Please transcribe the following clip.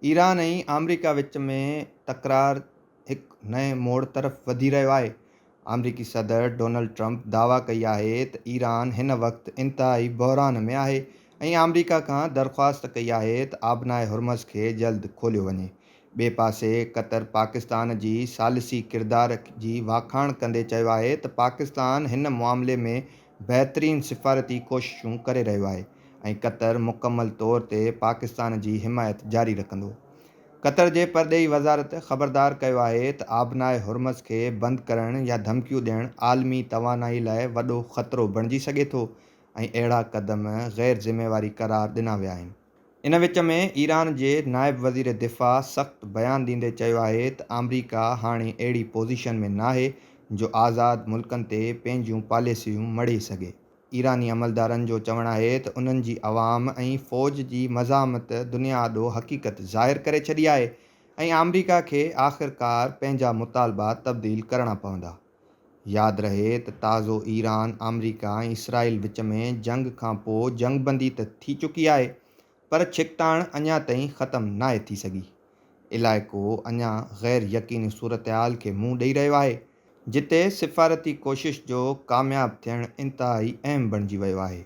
Iran ۽ آمريڪا وچ ۾ تڪرار هڪ نئين موڙ طرف وڌي رهيو آهي. آمريڪي صدر ڊونلڊ ٽرمپ دعويٰ ڪئي آهي ته ايران هن وقت انتهائي بحران ۾ آهي ۽ آمريڪا کان درخواست ڪئي آهي ته آبنائي هرمز کي جلد کوليو وڃي. ٻئي پاسي قطر پاڪستان جي ثالثي ڪردار جي واکاڻ ڪندي چيو آهي ته پاڪستان هن معاملي ۾ بهترين سفارتي ڪوششون ڪري رهيو آهي ۽ قطر مڪمل طور تي پاڪستان جي حمايت جاري رکندو. قطر جي پرڏيهي وزارت خبردار ڪيو آهي ته آبنائي هرمز کي بند ڪرڻ يا ڌمڪيون ڏيڻ عالمي توانائي لاء وڏو خطرو بڻجي سگهي ٿو ۽ اهڙا قدم غير ذميواري قرار ڏنا ويا آهن. ان وچ ۾ ايران جي نائب وزير دفاع سخت بيان ڏيندي چيو آهي ته آمريڪا هاڻي اهڙي پوزيشن ۾ ناهي جو آزاد ملڪن تي پنهنجون پاليسيون مڙهي سگهي. ايراني عملدارن جو چوڻ آهي ته انهن جي عوام ۽ فوج جي مزاحمت دنيا آڏو حقيقت ظاهر ڪري ڇڏي آهي ۽ آمريڪا کي آخرڪار پنهنجا مطالبا تبديل ڪرڻا پوندا. ياد رهي ته تازو ايران، آمريڪا ۽ اسرائيل وچ ۾ جنگ کانپوء جنگبندي ته ٿي چڪي آهي پر ڇڪتاڻ اڃا تائين ختم ناهي ٿي سگهي. علائقو اڃا غير يقيني صورتحال کي منهن ڏئي رهيو آهي، جتي سفارتي ڪوشش جو ڪامياب ٿيڻ انتهائي اهم بڻجي ويو آهي.